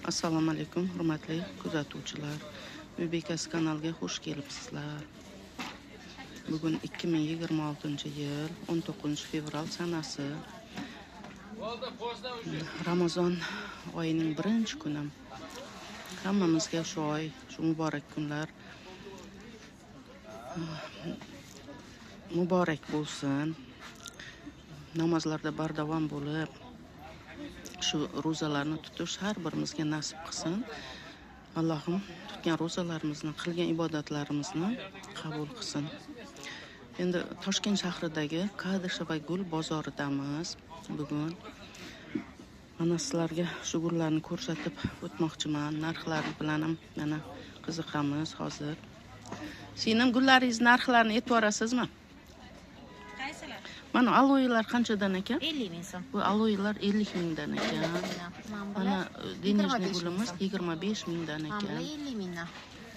Assalomu alaykum, hurmatli kuzatuvchilar. Uy bekasi kanaliga xush kelibsizlar. Bugun 2026-yil 19-fevral sanasi. Ramazon oyining birinchi kuni. Hammamizga shu oy, shu muborak kunlar muborak bo'lsin. Namozlarda bardavom bo'lib, shu ro'zalarni tutish har birimizga nasib qilsin. Allohim tutgan ro'zalarimizni, qilgan ibodatlarimizni qabul qilsin. Endi Toshkent shahridagi Kadisheva gul bozoridamiz bugun. Mana sizlarga shu gullarni ko'rsatib o'tmoqchiman. Narxlari bilan ham mana qiziqamiz hozir. Singlim, gullaringiz narxlarini aytib yuborasizmi? Qaysilar? Mana aloelar qanchadan ekan? 50 ming so'm. Bu aloelar 50 mingdan ekan. Mana denежный gulimiz 25 mingdan ekan. Mana 50 mingdan.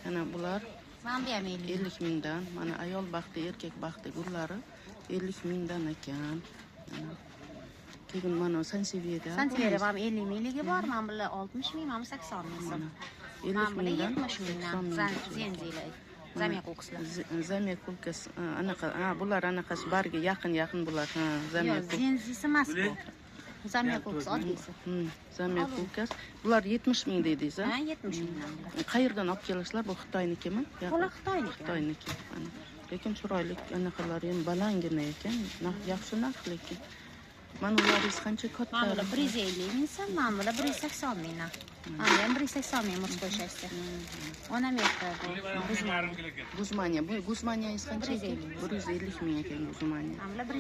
Mana bular mana bu ham 50 mingdan. Mana ayol baxti, erkak baxti gullari 50 mingdan ekan. Mana keyin mana sanseviyera. Sanseviyera ham 50 mingligi bor, mana bular 60 ming, mana bu 80 ming so'm. 50 mingdan 70 mingdan. Zenzilar. Zamyakulkaslar. Zamyakulkas anaqa, ha, bular anaqasi barga yaqin bular, ha, zamyakulkas. Zenzisi emas bu. Zamyakulkas odiysi. Zamyakulkas. Bular 70 ming dedingiz, ha? Ha, 70 mingdan bular. Qayerdan olib kelasizlar? Bu Xitoynikimi? Bular Xitoyniki. Xitoyniki. Ana. Lekin chiroyli anaqalari ham balangina ekan, yaxshi narx lekin. Mana ularingiz qancha katta? Mana bular 150 ming so'm, mana bular 180 mingdan. Mana bu ham 180 ming murskoy shashti. Onam aytdi bu. Guzmaniya. Bu guzmaniyangiz qancha ekan? 150 ming ekan guzmaniya. Mana bular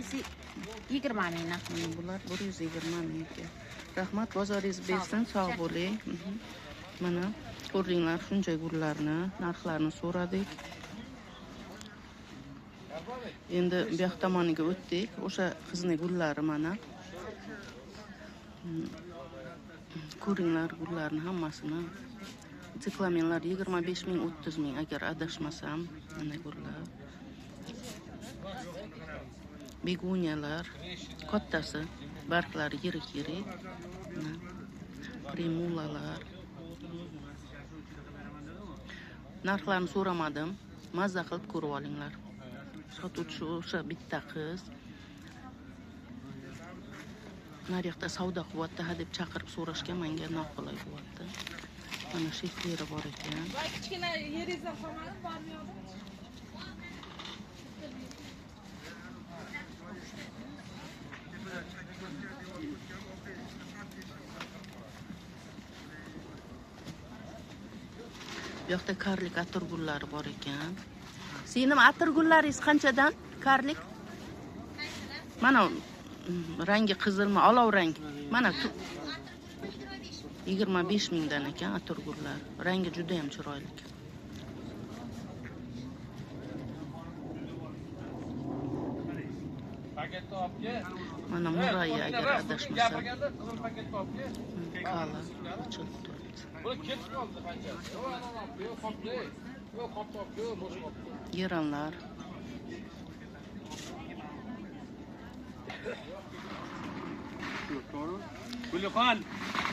120 mingdan. Bular 120 ming ekan. Rahmat, bozoringiz bersin, sog' bo'ling. Mana ko'rdinglar shuncha gullarni, narxlarini so'radik. Endi bu yoq tomoniga o'tdik. O'sha qizni gullari mana. Ko'ringlar gullarni hammasini. Siklamenlar 25 ming, 30 ming agar adashmasam, mana gullar. Begoniyalar kattasi, barglari yirik-yirik. Primulalar. Narxlarini so'ramadim. Mazza qilib ko'rib olinglar. Sotuvchi o'sha bitta qiz. Naryoqda savdo qilyapti, ha deb chaqirib so'rashga menga noqulay bo'lyapti. Mana shifleri bor ekan. Voy, kichkina yeringizdan qolmadimi, bormi yo'qmi? Bu yoqda karlik atir gullari bor ekan. Singlim, atir gullaringiz qanchadan? Karlik? Mana rangi qizilmi, olov rang. Mana 25 mingdan ekan atir gullar. Rangi juda ham chiroyli. Mana murayya agar adashmasam. Kala ochilib turibdi. Geranlar.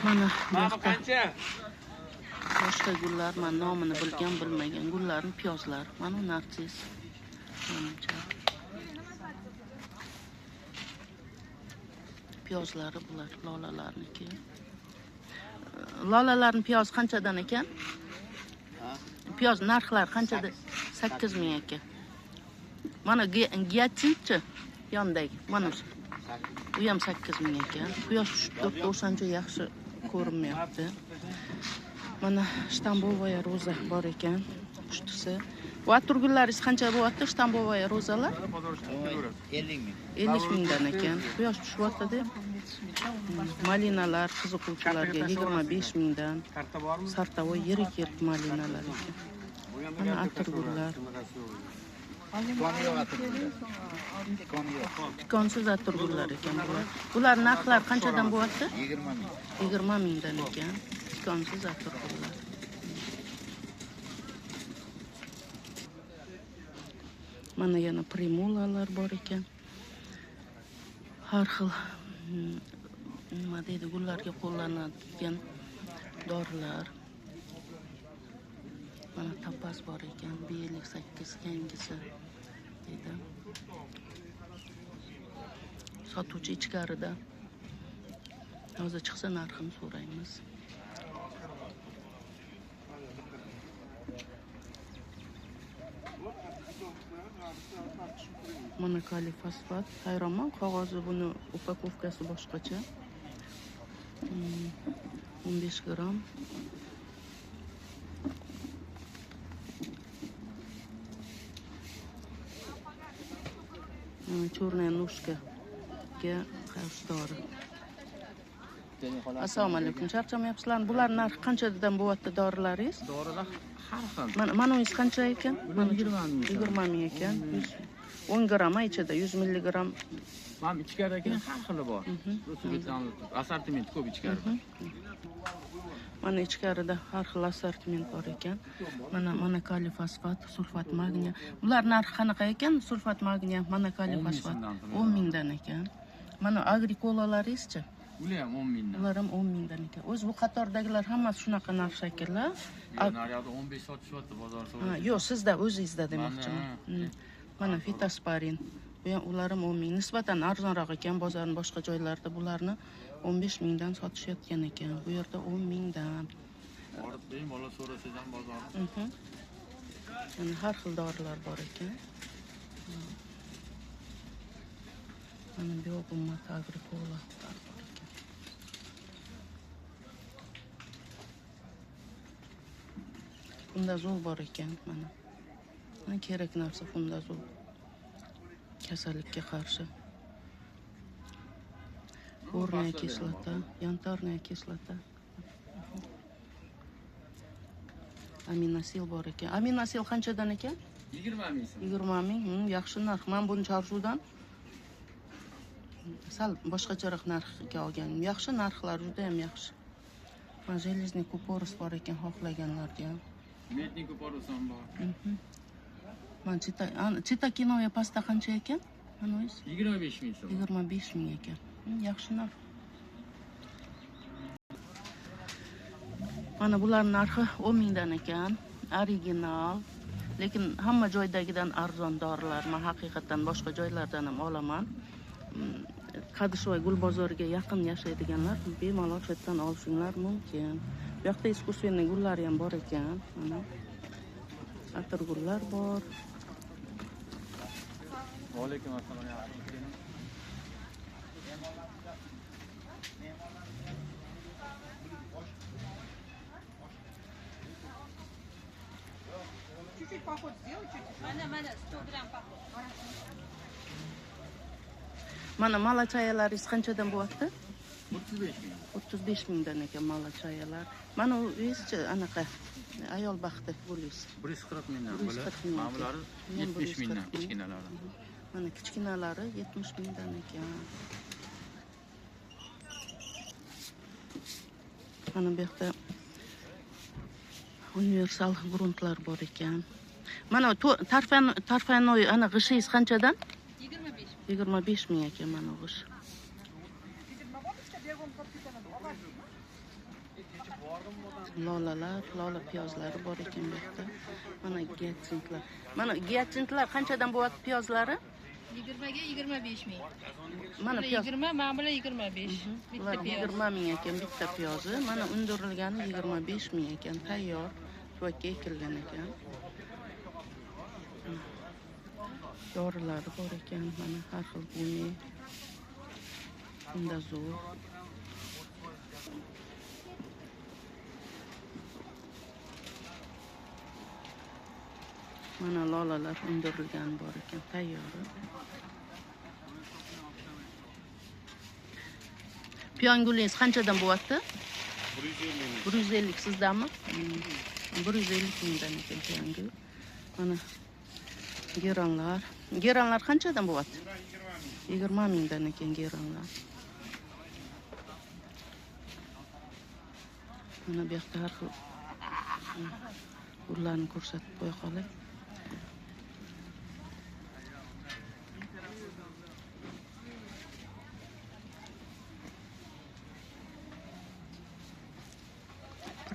Mana bu boshqa gullar, mana nomini bilgan, bilmagan gullarning piyozlar. Mana narsis. Manimcha. Piyozlari bular, lolalarniki. Lolalarning piyozi qanchadan ekan? Piyoz narxlari qanchada? 8 ming ekan. Mana giatsinchi yondagi, mana shu. U ham 8 ming ekan. Quyosh tushib turibdi, o'shancha yaxshi ko'rinmayapti. Mana shtambovoya roza bor ekan, pushtisi. Bu atirgullaringiz qancha bo'lyapti? Shtambovoya rozalar? 50 ming. 50 mingdan ekan. Quyosh tushyapti-da. Malinalar qiziquvchilarga 25 mingdan. Sartavoy yirik-yirik malinalar ekan. Mana atirgullar. Tikonsiz atirgullar ekan bular. Bular narxlar qanchadan bo'lyapti? 20 ming. 20 mingdan ekan. Tikonsiz atirgullar. Mana yana primulalar bor ekan. Har xil nima deydi, gullarga qo'llanadigan dorilar. Mana tapas bor ekan, B58 yangisi deydi. Sotuvchi ichkarida. Hozir chiqsa narxini so'raymiz. Mana kaliy fosfat. Hayronman, qog'ozi buni upakovkasi boshqacha. 15 gram. Черная ножка ga qarshi dori. Assalomu alaykum. Charchamayapsizlarmi? Bular narxi qanchadan bo'lyapti dorilaringiz? Dorilar har xil. Mana unisi qancha ekan? Mana 20 ming. 20 ming ekan. 10 gram ichida 100 milligram. Mana ichkaridagini har xili bor. Assortiment ko'p ichkarida. Mana ichkarida har xil assortiment bor ekan. Mana kaliy fosfat, sulfat magniy. Bular narxi qanaqa ekan? Sulfat magniy, mana kaliy fosfat 10 mingdan ekan. Mana agrikolalaringizchi? Ular ham 10 mingdan. Ular ham 10 mingdan ekan. O'zi bu qatordagilar hammasi shunaqa narx shekilli. Naryoqda 15 sotishyapti bozor so'raydi. Yo'q, sizda o'zingizda demoqchiman. Mana fitosparin. Bu ham ular ham 10 ming. Nisbatan arzonroq ekan bozorning boshqa joylarida bularni 15 mingdan sotishayotgan ekan. Bu yerda 10 mingdan. Borib bemalol so'rasangiz ham bozorda. Mana har xil dorilar bor ekan. Mana biogummat agrikola bor ekan. Fundazol bor ekan mana. Mana kerak narsa fundazol. Kasallikka qarshi. Борная кислота, янтарная кислота. Aminosil bor ekan. Aminosil qanchadan ekan? 20 ming so'm. 20 ming. Yaxshi narx. Men buni Charshudan sal boshqacharoq narxga olganim. Yaxshi narxlar, juda ham yaxshi. Mana железный купорос bor ekan xohlaganlarga. Medniy kuporos ham bor. Mana chitokinoya pasta qancha ekan? Mana o'zi 25 ming so'm. 25 ming ekan. Yaxshi narx. Mana bular narxi 10 mingdan ekan. Original. Lekin hamma joydagidan arzon dorilar. Men haqiqatan boshqa joylardan ham olaman. Qadishvoy gul bozoriga yaqin yashaydiganlar bemalol shu yerdan olishinglar mumkin. Bu yoqda iskusvenniy gullari ham bor ekan. Mana atirgullar bor. Va alaykum assalom. Чуть-чуть поход сделай, чуть-чуть. Mana 100 грамм поход. Mana malachayalaringiz qanchadan bo'lyapti? 35 ming. 35 mingdan ekan malachayalar. Mana u uyingizchi anaqa ayol baxti gulingiz. 140 mingdan bular. Mana bulari 70 mingdan kichkinalari. Mana kichkinalari 70 mingdan ekan. Mana bu yoqda universal gruntlar bor ekan. Mana tarfanoy ana g'ishingiz qanchadan? 25. 25 ming ekan mana g'ish. Lolalar, lola piyozlari bor ekan bu yoqda. Mana giatsintlar. Mana giatsintlar qanchadan bo'lyapti piyozlari? 20 ga 25 ming. Mana piyoz 20, mana bular 25. Bitta piyoz. 20 ming ekan bitta piyozi. Mana undirilgani 25 ming ekan, tayyor. Tuvakka ekilgan ekan. Dorilari bor ekan, mana har xil gumi. Fundazol. Mana lolalar undirilgan bor ekan, tayyori. Piyongulingiz qanchadan bo'lyapti? 150 ming. 150 sizdami? 150 mingdan ekan piyongul. Mana geranlar. Geranlar qanchadan bo'lyapti? 20 mingdan ekan geranlar. Mana bu yoqda har xil gullarni ko'rsatib qo'ya qolay.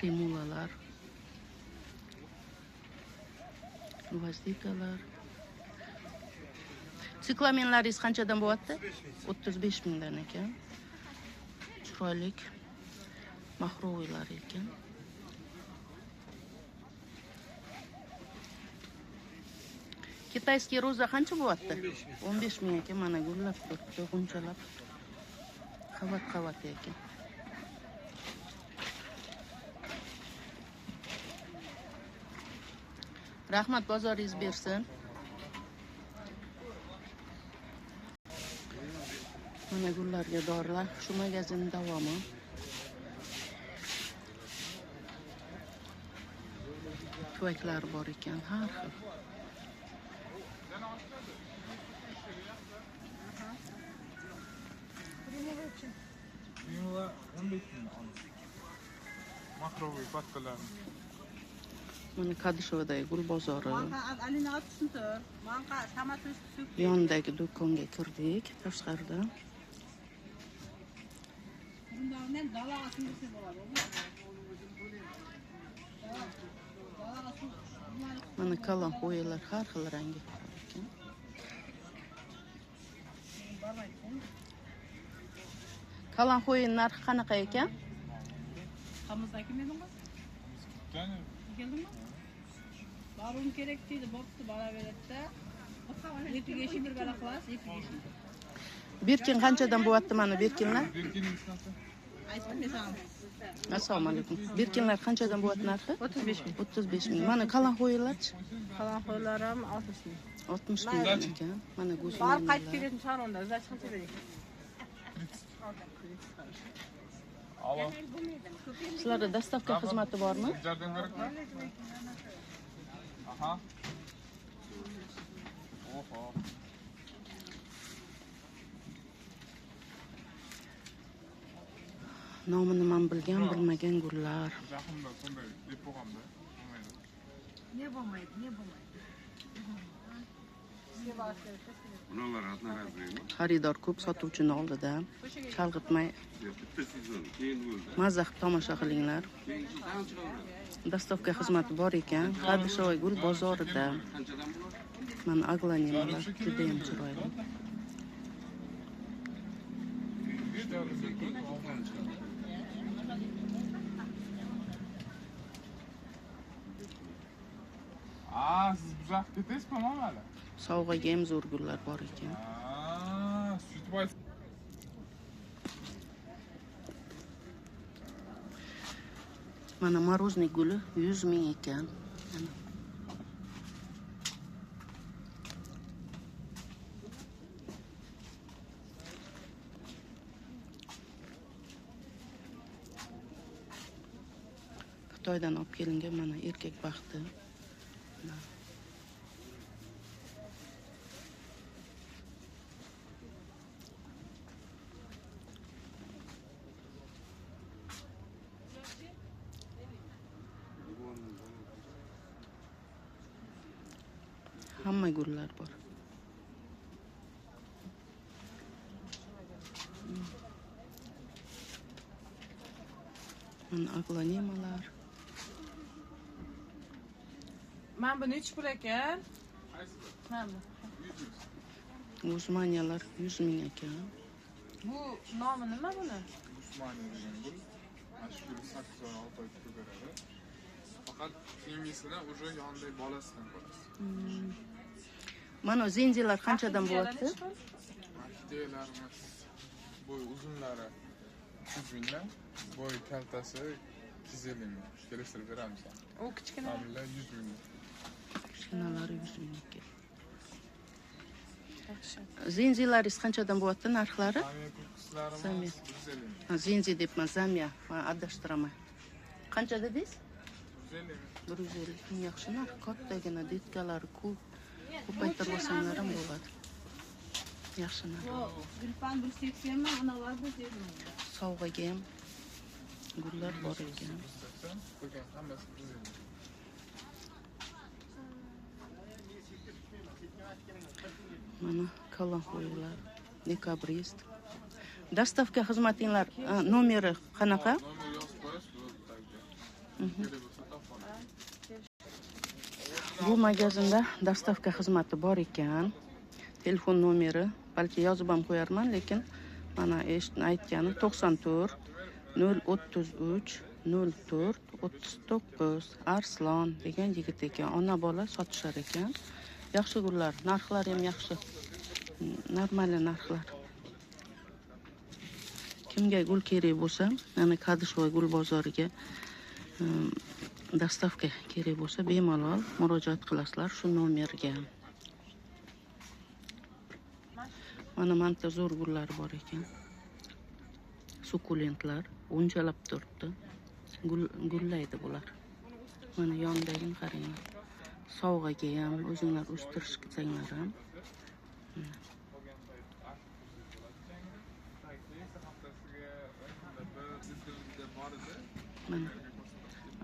Primulalar. Gvozdikalar. Siklamenlaringiz qanchadan bo'lyapti? 35 mingdan ekan. Chiroyli mahroviylar ekan. Китайский roza qancha bo'lyapti? 15 ming ekan. Mana gullab turibdi, g'unchalab. Qavat-qavat ekan. Rahmat, bozoringiz bersin. Mana gullarga dorilar. Shu magazin davomi. Tuvaklar bor ekan, har xil. Makroviy patkalar. Mana Kadishovadagi gul bozori. Yonidagi do'konga kirdik, tashqarida. Mana kalanxo'yalar har xil rangi ekan. Kalanxo'ya narxi qanaqa ekan? Barun kerak deydi, bo'pti, boraveradi-da. Ertaga ishi bir bala qilasiz, ertaga ishi. Berkin qanchadan bo'lyapti mana berkinlar? Aytdim men sana. Assalomu alaykum. Berkinlar qanchadan bo'lyapti narxi? 35 ming. 35 ming. Mana kalanxo'yalarchi? Kalanxo'yalar ham 60 ming. 60 ming ekan. Mana go'zal. Borib qaytib kelgan chiqar unda, o'zi qancha bering. Sizlarda dostavka xizmati bormi? Aha. Oho. Nomini men bilgan, bilmagan gullar. Jahonda shunday deb qo'yganman. Bo'lmaydi. Ne bo'lmaydi, ne bo'lmaydi. Xaridor ko'p, sotuvchini oldida chalg'itmay mazza qilib tomosha qilinglar. Dostavka xizmati bor ekan. Qadishovoy gul bozorida. Mana aglanimalar juda ham chiroyli. Siz bu yoqqa ketasiz, hali? Sovg'aga ham zo'r gullar bor ekan. Mana morozniy guli 100 ming ekan. Mana. Xitoydan olib kelingan mana erkak baxti. Hamma gullar bor. Mana aglanimalar. Mana bu nechi pul ekan? Mana bu. Guzmaniyalar 100 ming ekan. Bu nomi nima buni? Guzmaniya degan gul. Mana shu gul 8 oy 6 oy kutib beradi. Faqat keyingisini уже yonidagi bolasidan ko'rasiz. Mana zenzilar qanchadan bo'lyapti? Orxideyalarimiz bo'y uzunlari 300 mingdan, bo'y kaltasi 250 ming. Kelishtirib beramiz. U kichkina. Bular 100 ming. Kichkinalari 100 ming ekan. Zenzilaringiz qanchadan bo'lyapti narxlari? Zamiya. Zenzi debman, zamiya. Men adashtiraman. Qancha dedingiz? 150 ming. Yaxshi narx, kattagina detkalari ko'p. Ko'paytirib olsanglar ham bo'ladi. Yaxshi narx. Gulpan 180 ming, analar 150 ming. Sovg'aga ham gullar bor ekan. Hammasi 150. Mana kalanxo'ylar, dekabrist. Dostavka xizmatinglar nomeri qanaqa? Nomer yozib qo'yasiz, bu tagiga. Kerak bo'lsa topib oladi. Bu magazinda dostavka xizmati bor ekan. Telefon nomeri balki yozib ham qo'yarman, lekin mana aytgani 94 033 04 39 Arslon degan yigit ekan. Ona bola sotishar ekan. Yaxshi gullar, narxlari ham yaxshi. Normal narxlar. Kimga gul kerak bo'lsa, mana Kadishvoy gul bozoriga dostavka kerak bo'lsa, bemalol murojaat qilasizlar shu nomerga. Mana manta zo'r gullar bor ekan. Sukulentlar unchalab turibdi. Gullaydi bular. Mana yonidagini qaranglar. Sovg'aga ham o'zinglar o'stirishsanglar ham. Mana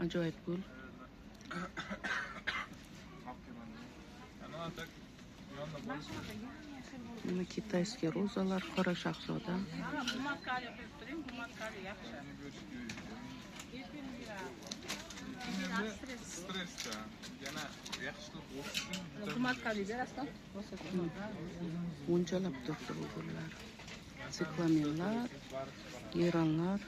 ajoyib gul. Mana kitayskiy rozalar, qora shahzoda. Unchalab turibdi bu gullar. Siklamenlar, geranlar.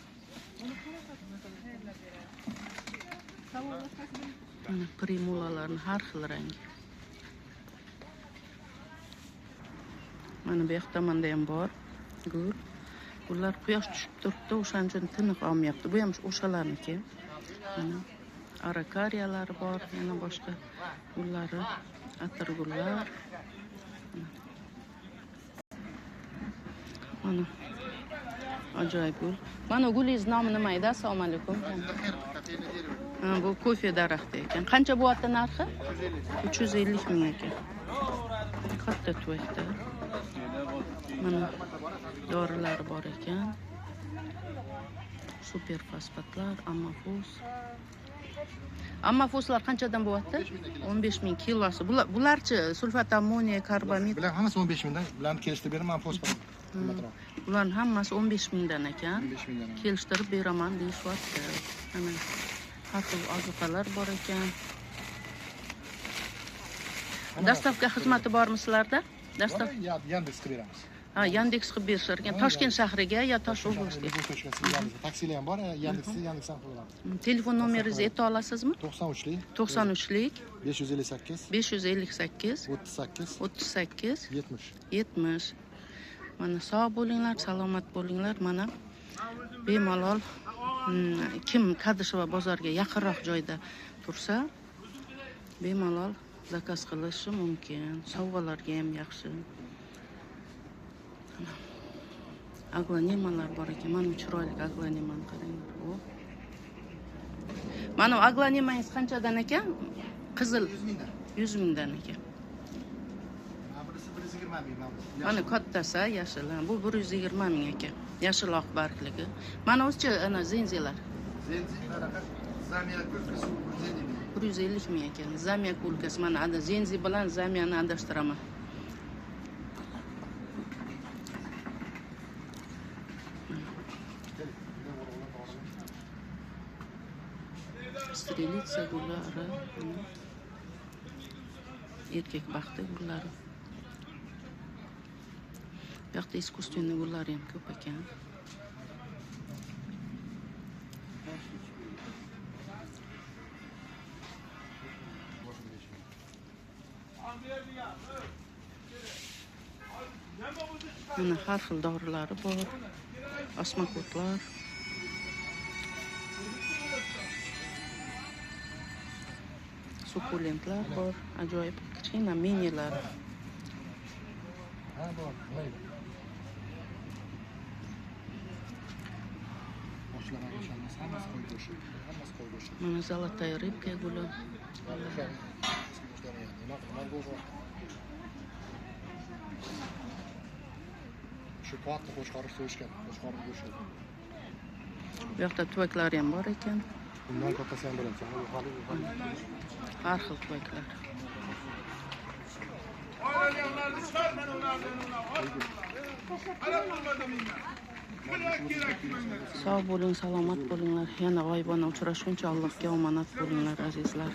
Mana primulalarning har xil rangi. Mana bu yoqda menda ham bor gul. Gullar quyosh tushib turibdi, o'shaning uchun tiniq olmayapti. Bu ham o'shalarniki. Mana arakariyalar bor, yana boshqa gullari, atirgullar. Mana ajoyib gul. Mana gulingiz nomi nima edi? Assalomu alaykum. Bu kofe daraxti ekan. Qancha bo'lyapti narxi? 350 ming ekan. Katta tuvakda. Mana dorilar bor ekan. Super fosfatlar, amafos. Amafoslar qanchadan bo'lyapti? 15 ming kilosi. Bularchi sulfat ammoniya, karbamid. Bular hammasi 15 mingdan. Bularni kelishtirib beraman, fosfat. Bularning hammasi 15 mingdan ekan. 15 mingdan. Kelishtirib beraman deyishyapti. Mana har xil ozuqalar bor ekan. Dostavka xizmati bormi sizlarda? Dostavka Yandex qilib beramiz. Ha, Yandex qilib berishar ekan. Toshkent shahriga yo Tosh oblastga. Taksilar ham bor, Yandexdan qilib beramiz. Telefon nomeringizni ayta olasizmi? 93lik 93lik 558 558 38 38 70 70. Mana sog' bo'linglar, salomat bo'linglar. Mana bemalol kim Kadishova bozoriga yaqinroq joyda tursa, bemalol zakaz qilishi mumkin. Sovg'alarga ham yaxshi. Aglonemalar bor ekan. Mana chiroyli aglonemani qaranglar. O. Mana aglonemangiz qanchadan ekan? Qizil 100 mingdan ekan. Birisi 120 ming. Mana kattasi yashil. Bu 120 ming ekan. Yashil oq bargligi. Mana o'zicha ana zenzilar. Zenzilar zamiya kulkasi 150 ming. 150 ming ekan. Zamiya kulkasi. Mana ada zenzi bilan zamiyani adashtiraman. Strelitsa gullari, erkak baxti gullari. Bu yoqda iskusственный gullari ham ko'p ekan. Mana har xil dorilari bor. Osmakotlar. Sukulentlar bor, ajoyib kichkina minilar. Ha, bor, mayli. Mana zolotaya ribka guli. Shu katta qo'chqorni so'yishgan, qo'chqorni go'shti. Bu yoqda tuvaklari ham bor ekan. Bundan kattasi ham bo'ladi. Har xil tuvaklar. Sog' bo'ling, salomat bo'linglar. Yana g'oyibona uchrashguncha Allohga omonat bo'linglar, azizlar.